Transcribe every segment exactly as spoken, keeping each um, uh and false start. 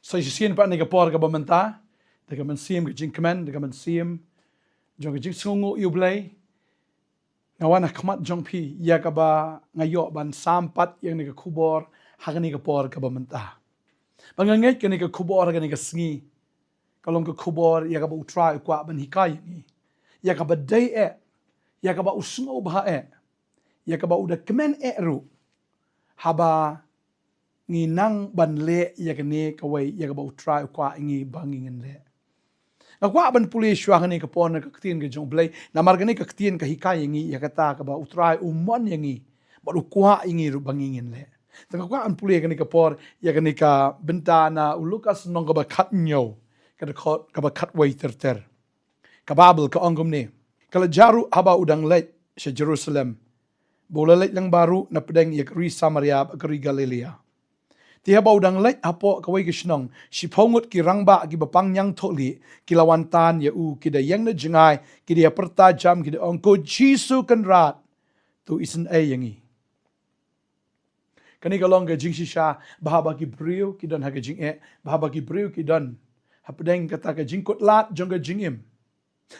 Sa shisien pat ha kane ka por kaba mynta, da ka mynsiem ka jingkmen, da ka mynsiem jong ka jingsngewnguh ïa U Blei, nga wan ha khmat jong phi ïa kaba nga ïoh ban sam pat ïa kane ka khubor ha kane ka por kaba mynta. Ba nga ngeit kane ka khubor ha kane ka sngi ka long ka khubor ïa kaba U Trai u kwah ban hikai ïa ngi, ïa kaba dei eh, ïa kaba u sngewbha eh, ïa kaba u da kmen eh ruh, haba ngi nang ban leh ïa kane kawei ïa kaba U Trai u kwah ïa ngi ba ngin leh. Nga kwah ban pule shuwa ha kane ka por na ka ktien ka jong U Blei, namar kane ka ktien ka hikai ïa ngi ïa kata kaba U Trai u mon ïa ngi bad u kwah ïa ngi ruh ba ngin leh. Te nga kwah ban pule ha kane ka por ïa kane ka bynta na u Lukas lynnong kaba khathynñiew, ka dkhot kaba khatwei ter ter. Ka Baibl ka ong kumne: Ka la jia ruh haba u dang leit sha Jerusalem, ba u la leit lyngba ruh na pdeng ïa ka ri Samaria bad ka ri Galilea. Te haba u dang leit hapoh kawei ka shnong, shiphew ngut ki rangbah kiba pang ñiangthohlieh ki la wan tan ïa u, ki da ïeng na jngai, ki da ïa pyrta jam, ki da ong: Ko Jisu Kynrad, to isynei ïa ngi. Kane ka long ka jingshisha ba haba ki briew ki don ha ka jingeh, ba haba ki briew ki don hapdeng kata ka jingkutlad jong ka jingim,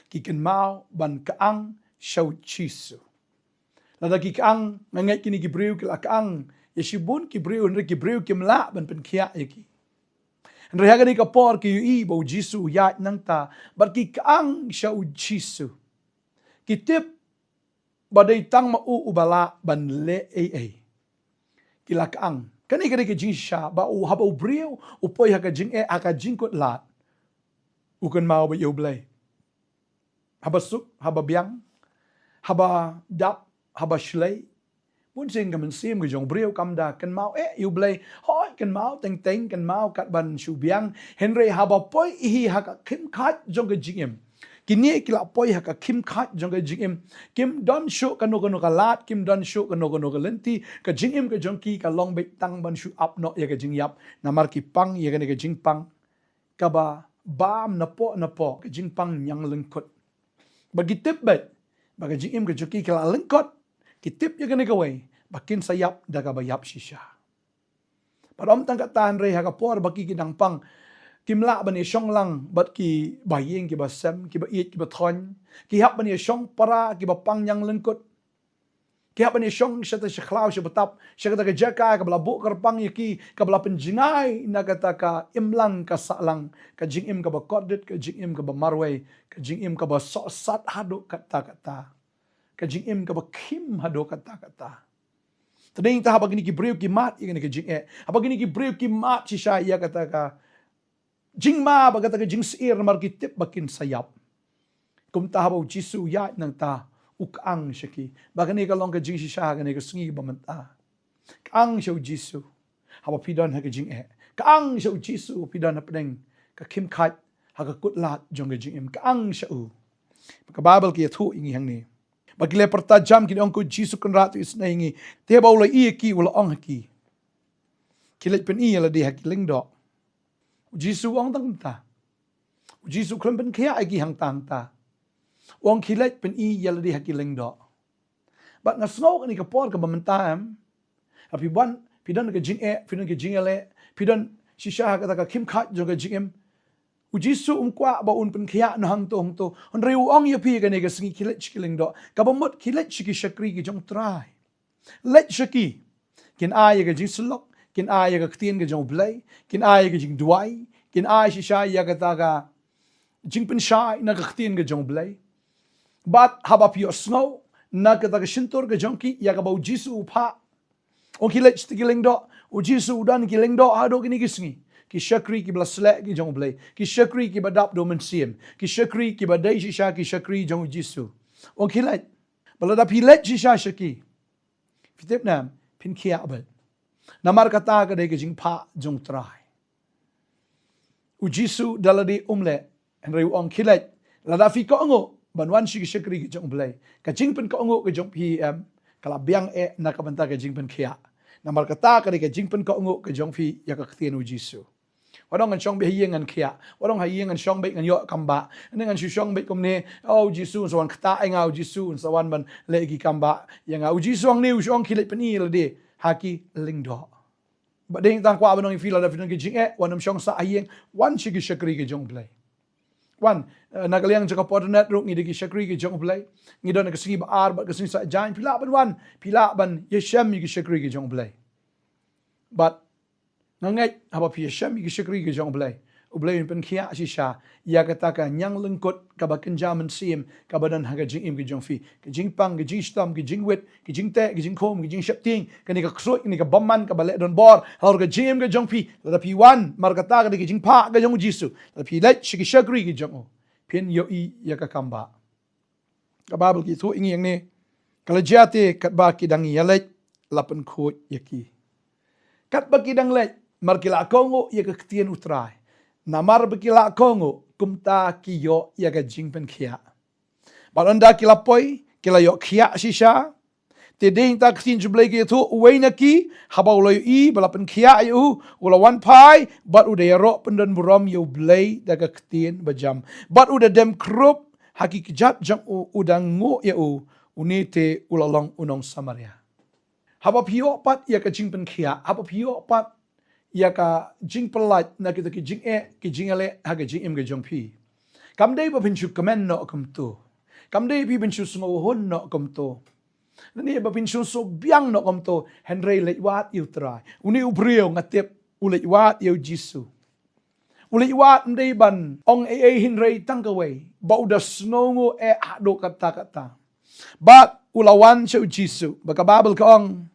ki kynmaw ban kyang sha U Jisu. Lada ki kyang, nga ngeit kine ki briew ki la kyang ïa shibun ki briew, hynrei ki briew kim lah ban pynkhiah ïa ki. Hynrei ha kane ka por ki ïohi ba U Jisu u ïaid nangta, bad ki kyang sha U Jisu. Ki tip ba dei tang ma u uba lah ban leh ei ei. Ki la kyang. Kane ka dei ka jingshisha ba u, haba u briew u poi ha ka jingeh, ha ka jingkutlad, u kynmaw beit ïa U Blei. Haba suk, haba biang, haba dap, haba shlei, bunsien ka mynsiem ka jong u briew kam da kynmaw eh ïa U Blei. Hooid, kynmaw teng teng, kynmaw kat ban shu biang. Hynrei haba poi hi ha ka khim khait jong ka jingim, kine ki la poi ha ka khim khait jong ka jingim, kim don shuh kano kano ka lad, kim don shuh kano kano ka lynti. Ka jingim ka jong ki ka long beit tang ban shu ap noh ïa ka jingïap, namar ki pang ïa kane ka jingpang kaba bam napoh napoh, ka jingpang ñianglyngkut. Ba ki tip beit ba ka jingim ka jong ki ka la lyngkot. Ki tip ïa kane kawei, ba kin sa ïap da kaba ïap shisha. Bad ym tang kata, hynrei ha ka por ba ki ki dang pang, kim lah ban ïa shong lang bad kiba ïing kiba sem, kiba ïeit kiba thoiñ. Ki hap ban ïa shong para kiba pang ñianglyngkut. Ki hap ban ïa shong sha kata sha khlaw sha btap, sha kata ka jaka kaba la buh kyrpang ïa ki, kaba la pynjngai na kata ka imlang ka sahlang, ka jingim kaba kordit, ka jingim kaba marwei, ka jingim kaba sohsat haduh katta katta, ka jingim kaba khim haduh katta katta. Te dei nangta haba kine ki briew ki mad ïa kane ka jingeh, haba kine ki briew ki mad shisha ïa kata ka jingma bad kata ka jingsyier, namar ki tip ba kin sa ïap. Kumta haba U Jisu u ïaid nangta, u kyang sha ki. Ba kane ka long ka jingshisha ha kane ka sngi ba mynta. Kyang sha U Jisu haba phi don ha ka jingeh. Kyang sha U Jisu haba phi don hapdeng ka khim khait ha ka kutlad jong ka jingim. Kyang sha u. Ka Baibl ka ïathuh ïa ngi hangne ba ki la pyrta jam, ki da ong: Ko Jisu Kynrad, to isynei ïa ngi. Te haba u la ïohi ïa ki, u la ong ha ki: Khie leit pyni ïa lade ha ki lyngdoh. U Jisu u ong tang kumta. U Jisu u khlem pynkhiah ïa ki hangta hangta. U ong: Khie leit pyni ïa lade ha ki lyngdoh. Bad nga sngew kane ka por kaba mynta, em, ha phi ban, phi don ka jingeh, phi don ka jingïaleh, phi don shisha ha kata ka khim khait jong ka jingim, U Jisu um kwah ba un pynkhiah noh hangto hangto. Hynrei u ong ïa phi kane ka sngi: Khie leit sha ki lyngdoh. Kaba mut khie leit sha ki shakri ki jong U Trai. Leit sha ki. Kin ai ïa ka jingsyllok, kin ai ïa ka ktien ka jong U Blei, kin ai ïa ka jingduwai, kin ai shisha ïa kata ka jingpynshai na ka ktien ka jong U Blei. Bad haba phi ïohsngew na kata ka shyntur ka jong ki ïa kaba U Jisu u phah, ong: Khie leit sha ki lyngdoh. U Jisu u don ki lyngdoh haduh kine ki sngi. Ki shakri kiba la sleh ki jong U Blei, ki shakri kiba dap da u Mynsiem, ki shakri kiba dei shisha ki shakri jong U Jisu. Ong: Khie leit. Bad lada phi leit shisha sha ki, phi tip ne em, phin khiah beit. Namar kata ka dei ka jingphah jong U Trai. U Jisu da lade um leh, hynrei u ong: Khie leit. Lada phi kohnguh ban wan sha ki shakri ki jong U Blei, ka jingpynkohnguh ka jong phi, em, ka la biang eh na ka bynta ka jingpynkhiah. Namar kata ka dei ka jingpynkohnguh ka jong phi ïa ka ktien U Jisu. Wat ong ngan shong beit ha ïing ngan khiah. Wat ong ha ïing ngan shong beit ngan ïoh kam bah. Ngan shu shong beit kumne. Oh, U Jisu un sa wan ktah ïa nga, U Jisu un sa wan ban leh ki kam bah ïa nga. U Jisu hangne u ong: Khie leit pyni ïa lade ha ki lyngdoh. Bad dei tang kwah ban ong ïa phi, lada phi don ki jingeh, wat nym shong sah ha ïing, wan sha ki shakri ki jong U Blei. Wan, eh, na ka liang jong ka por internet ruh ngi dei ki shakri ki jong U Blei. Ngi don ka sngi ba ar bad ka sngi Saitjaiñ, phi lah ban wan, phi lah ban ïashem ïa ki shakri ki jong U Blei. Bad nga ngeit haba phi ïashem ïa ki shakri ki jong U Blei, U Blei un pynkhiah shisha ïa kata ka ñiang lyngkut kaba kynja mynsiem kaba don ha ka jingim ka jong phi. Ka jingpang, ka jingshitom, ka jingwit, ka jingteh, ka jingkhum, ka jingsheptieng, kane ka ksuid, kane ka bymman kaba leh donbor halor ka jingim ka jong phi. Lada phi wan, namar kata ka dei ka jingpah ka jong U Jisu. Lada phi leit sha ki shakri ki jong u, phin ïohi ïa ka kam ba Ka Baibl ka ïathuh ïa ngi hangne, ka la jia te katba ki dang ïaleit la pynkhuid ïa ki. Katba ki dang leit, namar ki la kohnguh ïa ka ktien U Trai. Namar ba ki la kohnguh, kumta ki ïoh ïa ka jingpynkhiah. Bad ynda ki la poi, ki la ïoh khiah shisha. Te dei hangta ka ktien jong U Blei ka ïathuh, uwei na ki, haba u la ïohi ba la pynkhiah ïa u, u la wan phai, bad u da ïaroh pyndonburom ïa U Blei da ka ktien bajam. Bad u da dem khrup ha ki kjat jong u, u da nguh ïa u, une te u la long u nong Samaria. Haba phi ïoh pat ïa ka jingpynkhiah, haba phi ïoh pat ïa ka jingpyllait na kita ki jingeh, ki jingïaleh ha ka jingim ka jong phi, kam dei ba phin shu kmen noh kumto. Kam dei ba phin shu sngewhun noh kumto. Lane ba phin shu sngewbiang noh kumto. Hynrei leit wad ïa U Trai. Une u briew nga tip u leit wad ïa U Jisu. U leit wad ym dei ban ong ei ei hynrei tang kawei, ba u da sngewnguh eh haduh katta katta. Bad u la wan sha U Jisu, ba ka Baibl ka ong,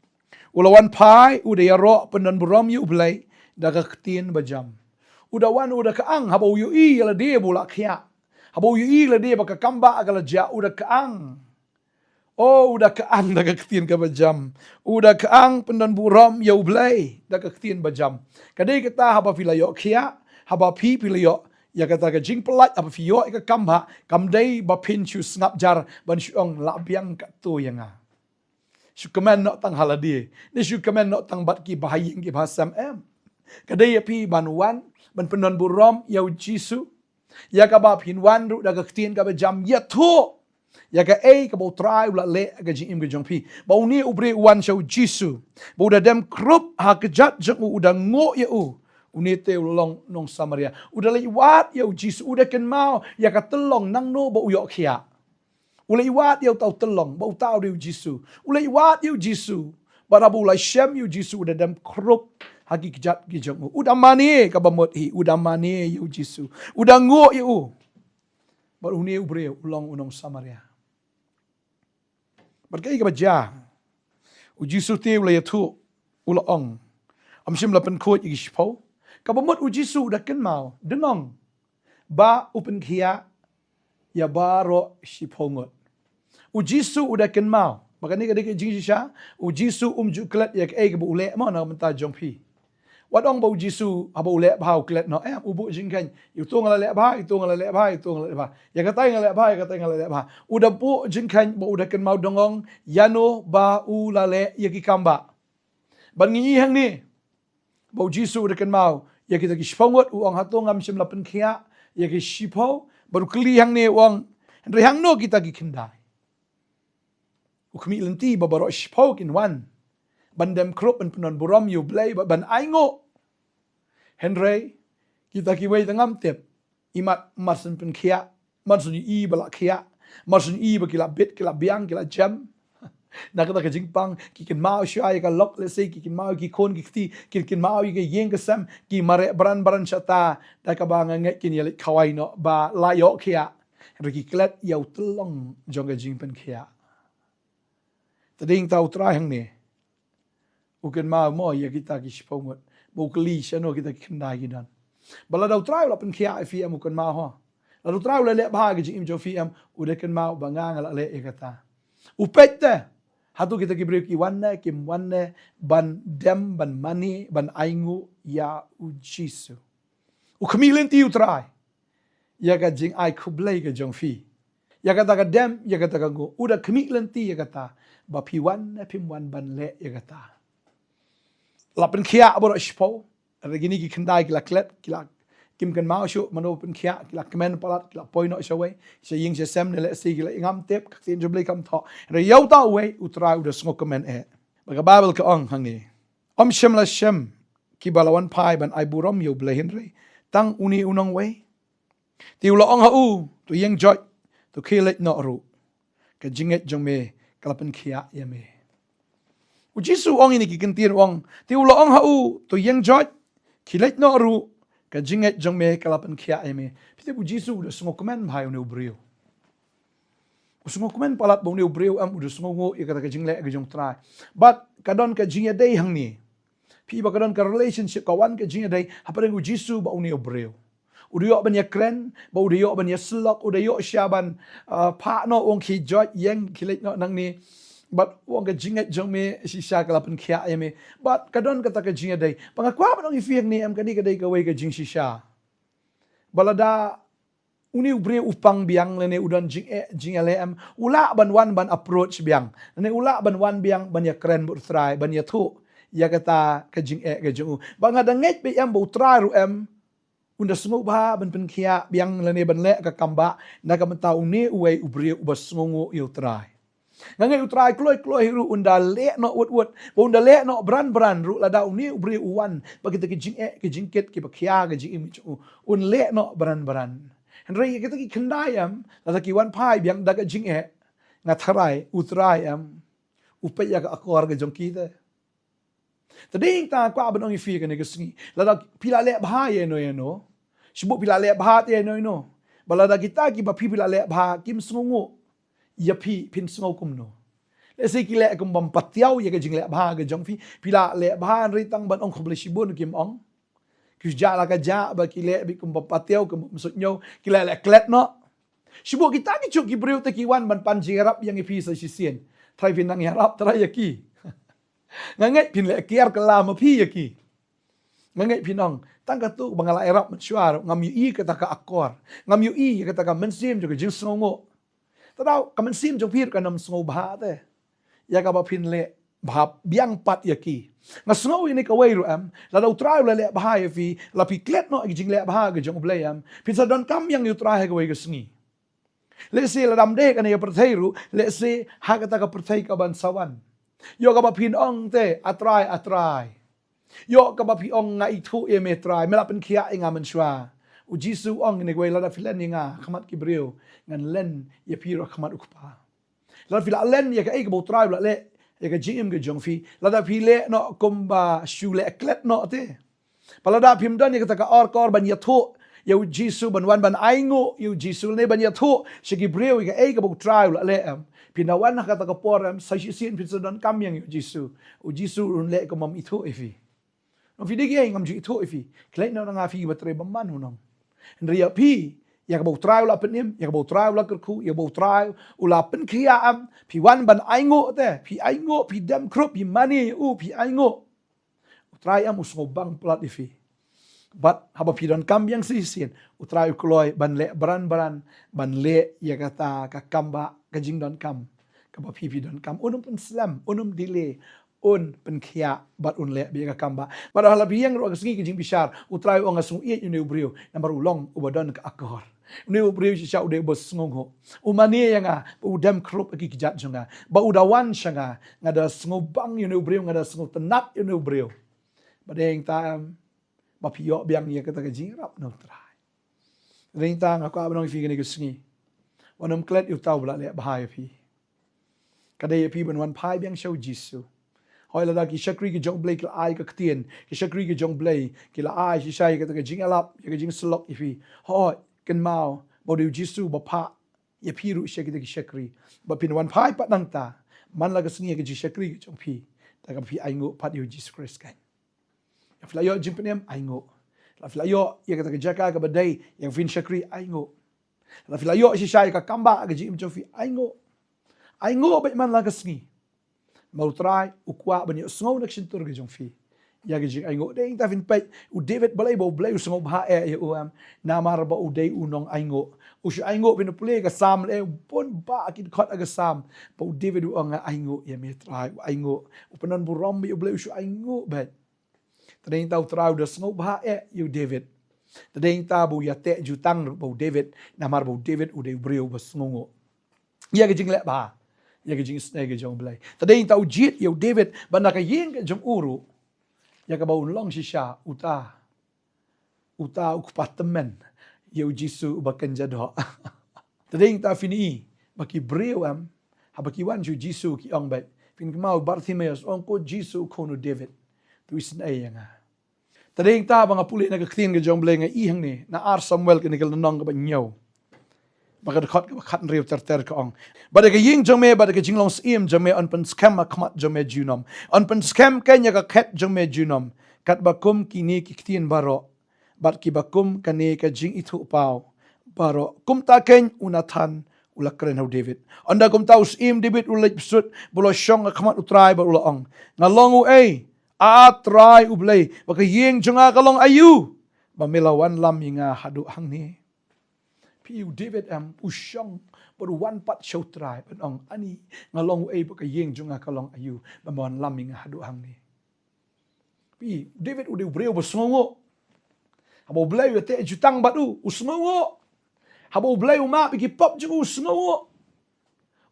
u la wan phai, u da ïaroh pyndonburom ïa U Blei da ka ktien bajam. U da wan, u da kyang, haba u ïohi ïa lade ba u la khiah. Haba u ïohi ïa lade ba ka kam ba ka la jia, u da kyang. Oh, u da kyang da ka ktien kaba jam. U da kyang pyndonburom ïa U Blei da ka ktien bajam. Ka dei kata haba phi la ïoh khiah, haba phi, phi la ïoh ïa kata ka jingpyllait, haba phi ïoh ïa ka kam ba, kam dei ba phin shu sngap jar ban shu ong lah biang katto ïa nga. Shu kmen noh tang ha lade, ne shu kmen noh tang bad ki bahaïing ki bahasem, em. Ka dei ïa phi ban wan, ban pyndonburom ïa U Jisu. Ïa kaba phin wan ruh da ka ktien kaba jam, ïathuh ïa kaei kaba U Trai u la leh ha ka jingim ka jong phi. Ba une u briew u wan sha U Jisu, ba u da dem khrup ha kjat jong u, u da nguh ïa u, une te u la long nong Samaria. U da leit wad ïa U Jisu, u da kynmaw ïa ka tyllong nangno ba u ïoh khiah. U leit wad ïa uta u tyllong, ba uta u dei U Jisu. U leit wad ïa U Jisu. Bad haba u la shem ïa U Jisu, u da dem khrup ha ki kjat ki jong u. U da mane, kaba mut hi, u da mane ïa U Jisu. U da nguh ïa u. Bad une u briew u long u nong Samaria. Bad kaei kaba jia? U Jisu te u la ïathuh, u la ong, ym shym la pynkhuid ïa ki shiphew. Kaba mut U Jisu u da kynmaw, dang ong, ba u pynkhiah ïa baroh shiphew ngut. U Jisu u da kynmaw. Ba kane ka dei ka jingshisha, U Jisu um ju klet ïa kaei kaba u leh mo na ka bynta jong phi. Wat ong ba U Jisu haba u leh bha u klet noh, em, u buh jingkheiñ. Ïa uto nga la leh bha, ïa uto nga la leh bha, ïa uto nga la leh bha. Ïa katai nga leh bha, ïa katai nga la leh bha. U da buh jingkheiñ ba u da kynmaw, dang ong, ïano ba u la leh ïa ki kam ba. Bad ngi i hangne ba U Jisu u da kynmaw ïa kita ki shiphew ngut, u ong, hato ngam shym la pynkhiah ïa ki shiphew? Bad u kylli hangne, u ong, hynrei hangno kita ki khyndai? U khmih lynti ba baroh shiphew kin wan ban dem khrup, ban pyndonburom ïa U Blei, ba ban ainguh. Hynrei kita kiwei te ngam tip. Imat mar syn pynkhiah, mar syn i ba la khiah, mar syn i ba ki la bit, ki la biang, ki la jem. Na kata ka jingpang, ki kynmaw shuwa ïa ka lok, lehse ki kynmaw ïa ki khun ki kti, ki kynmaw ïa ka ïing ka sem, ki mareh bran bran shata, da kaba nga ngeit kin ïaleit khawai noh ba la ïoh khiah. Hynrei ki klet ïa u tyllong jong ka jingpynkhiah. Te dei hangta U Trai hangne u kynmaw mo ïa kita ki shiphew ngut, ba u kylli shano kita ki khyndai ki don. Ba lada U Trai u la pynkhiah ïa phi, em, u kynmaw ho. Lada U Trai u la leh bha ïa ka jingim jong phi, em, u da kynmaw ba nga nga la leh ïa kata. U peit te hato kita ki briew ki wan ne kim wan ne ban dem, ban mane, ban ainguh ïa U Jisu. U khmih lynti U Trai ïa ka jingai khublei ka jong phi. Ïa kata ka dem, ïa kata ka nguh, u da khmih lynti ïa kata, ba phi wan ne phim wan ban leh ïa kata. La pynkhiah baroh shiphew. Hynrei kine ki khyndai ki la klet, ki la, kim kynmaw shuh mano pynkhiah, ki la kmen palat, ki la poi noh shawei sha ïing sha sem, ne lehse ki la, ngam tip, ka ktien jong U Blei kam thoh. Hynrei ïa uta uwei U Trai u da sngewkmen eh. Ba ka Baibl ka ong hangne, ym shym la shem kiba la wan phai ban ai burom ïa U Blei, hynrei tang une u nongwei. Te u la ong ha u, to ïeng joit, to khie leit noh ruh, ka jingngeit jong me ka la pynkhiah ïa me. U Jisu u ong ïa kine ki kyntien, u ong, te u la ong ha u, to ïeng joit, khie leit noh ruh, ka jingngeit jong me ka la pynkhiah ïa me. Phi tip, U Jisu u da sngewkmen bha ïa une u briew. U sngewkmen palat ba une u briew em u da sngewnguh ïa kata ka jingleh ka jong U Trai. Bad ka don ka jingïadei hangne. Phi, ba ka don ka relationship, ka wan ka jingïadei hapdeng U Jisu bad une u briew. U da ïoh ban ïakren, ba u da ïoh ban ïasyllok, u da ïoh shisha ban, ah, phah noh, u ong, khie joit, ïeng, khie leit noh nangne. Bad u ong, ka jingngeit jong me shisha ka la pynkhiah ïa me. Bad ka don kata ka jingïadei. Ba nga kwah ban ong ïa phi hangne em, kane ka dei kawei ka jingshisha. Ba lada une u briew u pang biang lane u don jingeh jingïaleh em, u lah ban wan ban approach biang, lane u lah ban wan biang ban ïakren bad U Trai, ban ïathuh ïa kata ka jingeh ka jong u. Ba nga da ngeit bha em ba U Trai ruh em un da sngewbha ban pynkhiah biang lane ban leh ka kam ba, na ka bynta une uwei u briew uba sngewnguh ïa U Trai. Nga ngeit U Trai kloi kloi ruh un da leh noh wut wut, ba un da leh noh bran bran ruh lada une u briew u wan bad kita ki jingeh ki jingkit kiba khia ka jingim jong u, un leh noh bran bran. Hynrei kita ki khyndai em, lada ki wan phai biang da ka jingeh, nga tharai U Trai em u peit ïa ka akor ka jong ki te. Te dei tang kwah ban ong ïa phi kane ka sngi, lada phi la leh bha ïa ino ïa ino, shibun phi la leh bha te ïa ino ïa ino, ba lada kita kiba phi, phi la leh bha kim sngewnguh ïa phi, phin sngew kumno? Lehse ki leh kum bym patiaw ïa ka jingleh bha ka jong phi. Phi la leh bha hynrei tang ban ong khublei shibun kim ong. Ki shu jah la ka jah, ba ki leh beit kum bym patiaw, kum bym suidñiew, ki la leh klet noh. Shibun kita ki juh ki briew te ki wan ban pan jingïarap ïa ngi, phi, sa shisien. Trai phin nang ïarap trai ïa ki. Nga ngeit phin leh kiar kylla ma phi ïa ki. Nga ngeit phin ong, tang katto ba nga la ïarap mynshuwa ruh, ngam ïohi kata ka akor, ngam ïohi ïa kata ka mynsiem jong ka jingsngewnguh. Te daw ka mynsiem jong phi ruh kan ym sngewbha te ïa kaba phin leh bha biang pat ïa ki. Nga sngew ïa kane kawei ruh em, lada U Trai u la leh bha ïa phi, la phi klet noh ïa ka jingleh bha ka jong U Blei em, phin sa donkam biang ïa U Trai ha kawei ka sngi. Lehse lada ym dei kane ka pyrthei ruh, lehse ha kata ka pyrthei kaban sa wan. Ïoh kaba phin ong te, A Trai, A Trai, ïoh kaba phi ong nga ithuh ïa me Trai, me la pynkhiah ïa nga mynshuwa. U Jisu u ong ïa kane kawei, lada phi len ïa nga ha khmat ki briew, ngan len ïa phi ruh ha khmat U Kpa. Lada phi la len ïa kaei kaba U Trai u la leh ïa ka jingim ka jong phi, lada phi leh noh kumba shu leh klet noh te, ba lada phim don ïa kata ka akor ban ïathuh ïa U Jisu, ban wan ban ainguh ïa U Jisu, ne ban ïathuh sha ki briew ïa kaei kaba U Trai u la leh em, phin da wan ha kata ka por em, sa shisien phin sa donkam biang ïa U Jisu. U Jisu un leh kum bym ithuh ïa phi. Nang phi dei kiei, ngam ju ithuh ïa phi. Khie leit noh na nga phi kiba trei bymman, un ong. Hynrei ïa phi, ïa kaba U Trai u la pynim, ïa kaba U Trai u la kyrkhu, ïa kaba U Trai u la pynkhiah em, phi wan ban ainguh te, phi ainguh, phi dem khrup, phi mane ïa u, phi ainguh, U Trai em u sngewbang palat ïa phi. Bad haba phi donkam biang sa shisien, U Trai u kloi ban leh bran bran, ban leh ïa kata ka kam ba, ka jingdonkam kaba phi, phi donkam. Un ym pynslem, un ym delay, un pynkhiah bad un leh beit ïa ka kam ba. Bad haba la phi ïeng ruh ha ka sngi ka jingbishar, U Trai u ong, nga sngewieit ïa une u briew namar u long uba don ka akor. Une u briew shisha u dei uba sngewnguh. U mane ïa nga, ba u dem khrup ha ki kjat jong nga, ba u da wan sha nga. Nga da sngewbang ïa une u briew, nga da sngewtynnat ïa une u briew. Ba dei ta em, ba phi ïoh biang ïa kata ka jingïarap na U Trai. Dei ta, nga kwah ban ong ïa phi kane ka sngi, wat nym klet ïa uta uba la leh bha ïa phi. Ka dei ïa phi ban wan phai biang sha U Jisu. Hooid, lada ki shakri ki jong U Blei ki la ai ka ktien, ki shakri ki jong U Blei ki la ai shisha ïa kata ka jingïalap, ïa ka jingsyllok ïa phi. Hooid, kynmaw ba u dei U Jisu ba phah ïa phi ruh sha kita ki shakri. Ba phin wan phai pat nangta, man la ka sngi ïa ka jingshakri ka jong phi, da kaba phi ainguh pat ïa U Jisu Khrist kan. Ïa phi la ïoh jingpynim, ainguh. La phi la ïoh ïa kata ka jaka kaba dei ïa ka phin shakri, ainguh. La phi la ïoh shisha ïa ka kam ba ha ka jingim jong phi, ainguh. Ainguh beit man la ka sngi. Namar U Trai u kwah ban ïohsngew na ka shyntur ka jong phi ïa ka jingainguh. Dei ta phin peit u David, balei ba U Blei u sngewbha eh ïa u em? Namar ba u dei u nongainguh. U shu ainguh, phin pule ka Salm, eh, bun bah ki dkhot ha ka Salm ba u David u ong, nga ainguh ïa me Trai. U ainguh, u pyndon burom ïa U Blei, u shu ainguh beit. Te dei ta U Trai u da sngewbha eh ïa u David. Te dei ta ba u ïateh jutang ruh ba u David, namar ba u David u dei u briew ba sngewnguh ïa ka jingleh bha, ïa ka jingisynei ka jong U Blei. Te dei ta u jied ïa u David ba na ka ïing ka jong u ruh ïa kaba un long shisha uta, uta u kpa tymmen ïa u Jisu uba kynja doh. Te dei ta phin i ba ki briew em, haba ki wan sha u Jisu ki ong beit, phin kynmaw u Bartimaeus ong, "Ko Jisu, u khun u David, to isynei ïa nga." Te dei ta ba nga pule na ka ktien ka jong U Blei, nga i hangne na ar Samuel kane ka lynnong kaba hynñiew, ba ka dkhot kaba khathynriew ter ter ka ong, "Bad ïa ka ïing jong me bad ïa ka jinglong syiem jong me yn pynskhem ha khmat jong me junom. Yn pynskhem keiñ ïa ka khet jong me junom, katba kum kine ki ktien baroh bad kiba kum kane ka jingithuhpaw baroh, kumta keiñ u Nathan u la kren ha u David. Ynda kumta u syiem David u la leit bsut, bad u la shong ha khmat U Trai bad u la ong, 'Nga long uei, A Trai U Blei, bad ka ïing jong nga ka long aïu, ba me la wanlam ïa nga haduh hangne?'" Phi, u David em, u shong bad u wan pat sha U Trai ban ong, "Ani, nga long uei, bad ka ïing jong nga ka long aïu, ba me wanlam ïa nga haduh hangne?" Phi, u David u dei u briew ba sngewnguh. Haba U Blei u ïateh jutang bad u, u sngewnguh. Haba U Blei u map ïa ki pop jong u, u sngewnguh.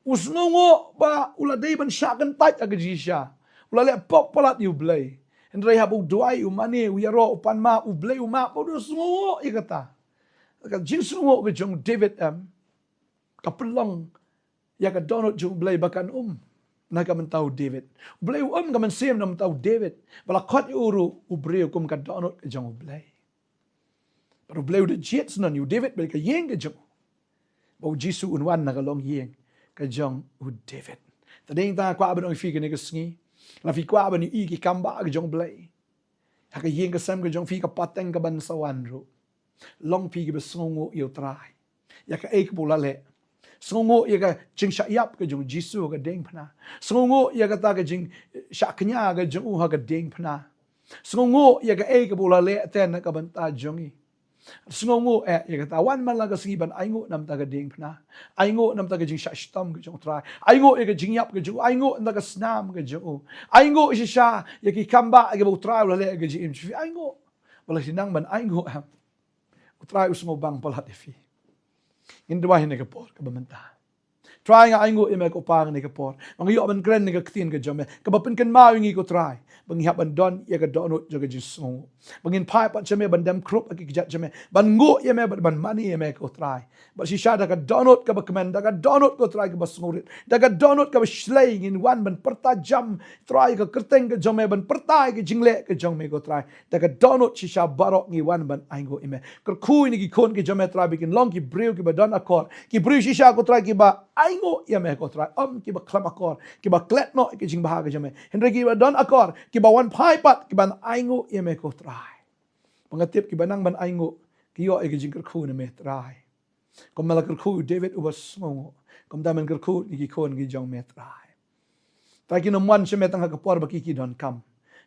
U sngewnguh ba u la dei ban shah kyntait ha ka jingshisha. U la leh pop palat ïa U Blei. Hynrei haba u duwai, u mane, u ïaroh, u pan map, U Blei u map, u da sngewnguh ïa kata. Ka jingsngewnguh ka jong u David em, ka pynlong ïa ka dohnud jong U Blei ba kan um na ka bynta u David. U Blei u um ka mynsiem na ka bynta u David, ba la khot ïa u ruh u briew kum ka dohnud ka jong U Blei. Bad U Blei u da jied sngewbha ïa u David bad ka ïing ka jong u, ba u Jisu un wan na ka longïing ka jong u David. Te dei ta nga kwah ban ong ïa phi kane ka sngi, lada phi kwah ban ïohi ki kambah ka jong U Blei ha ka ïing ka sem ka jong phi, ka pateng kaban sa wan ruh, long phi kiba sngewnguh ïa U Trai, ïa kaei kaba u la leh. Sngewnguh ïa ka jingshah ïap ka jong u Jisu ha ka diengphna. Sngewnguh ïa kata ka jingshah kñia ka jong u ha ka diengphna. Sngewnguh ïa kaei kaba u la leh te na ka bynta jong ngi. Sngewnguh eh ïa kata, wan man la ka sngi ban ainguh na ka bynta ka diengphna. Ainguh na ka bynta ka jingshah shitom ka jong U Trai. Ainguh ïa ka jingïap ka jong u. Ainguh na ka bynta ka snam ka jong u. Ainguh shisha ïa ki kambah ïa kiba U Trai u la leh ha ka jingim jong phi. Ainguh. Ba lada phi nang ban ainguh em, U Trai u sngewbang palat ïa phi. Ngin duwai ha kane ka por kaba mynta. Trai, nga ainguh ïa me ko Pa ha kane ka por, ba nga ïoh ban kren na ka ktien ka jong me kaba pynkynmaw ïa ngi ko Trai, ba ngi hap ban don ïa ka dohnud jong ka jingsngewnguh, ba ngin phai pat sha me ban dem khrup ha ki kjat jong me, ban nguh ïa me bad ban mane ïa me ko Trai. Bad shisha da ka dohnud kaba kmen, da ka dohnud ko Trai kaba sngewrit, da ka dohnud kaba shlei ngin wan ban pyrta jam Trai ka kyrteng ka jong me, ban pyrta ïa ka jingleh ka jong me ko Trai. Da ka dohnud shisha baroh ngi wan ban ainguh ïa me. Kyrkhu ïa ki khun ki jong me Trai, ba kin long ki briew kiba don akor, ki briew shisha ko Trai kiba ainguh ïa me ko Trai, ym kiba khlem akor, kiba klet noh ïa ki jingbha ki jong me, hynrei kiba don akor, kiba wan phai pat kiban ainguh ïa me ko Trai. Ba nga tip kiba nang ban ainguh ki ïoh ïa ki jingkyrkhu na me Trai. Kumba la kyrkhu ïa u David uba sngewnguh, kumta men kyrkhu ïa ki khun ki jong me Trai. Trai, kin ym wan sha me tang ha ka por ba ki ki donkam,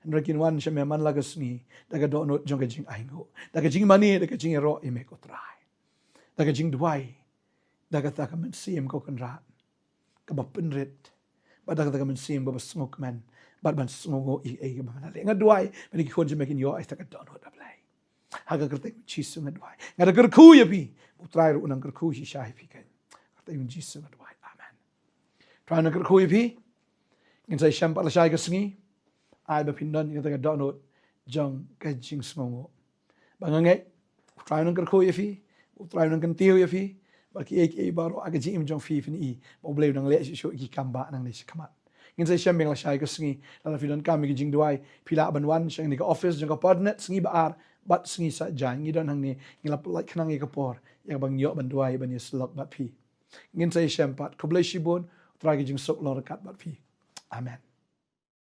hynrei kin wan sha me man la ka sngi da ka dohnud jong ka jingainguh, da ka jingmane, da ka jingïaroh ïa me ko Trai, da ka jingduwai, da kata ka mynsiem ko Kynrad kaba pynrit, bad da kata ka mynsiem kaba sngewkmen, bad ban sngewnguh ïa kaei kaba me la leh. Nga duwai ba ki khun jong me kin ïoh ïa kata ka dohnud, A Blei. Ha ka kyrteng U Jisu nga duwai. Nga da kyrkhu ïa phi, U Trai ruh u nang kyrkhu shisha ïa phi keiñ. Kyrteng U Jisu nga duwai. Amen. Trai u nang kyrkhu ïa phi. Ngin sa ïashem pat lashai ka sngi. Ai ba phin don ïa kata ka dohnud jong ka jingsngewnguh. Ba nga ngeit U Trai u nang kyrkhu ïa phi, U Trai u nang kyntiew ïa phi, ba kiei kiei baroh ha ka jingim jong phi phin i ba U Blei u nang leh shuh shuh ïa ki kambah nangne shakhmat. Ngin sa ïashem biang lashai ka sngi. Lada phi donkam ïa ki jingduwai, phi lah ban wan sha kane ka office jong ka Podnet sngi ba ar bad sngi Saitjaiñ. Ngi don hangne, ngi la pyllait khnang ïa ka por ïa kaba ngin ïoh ban duwai, ban ïasyllok bad phi. Ngin sa ïashem pat. Khublei shibun. U Trai ka jingsuk long ryngkat bad phi. Amen.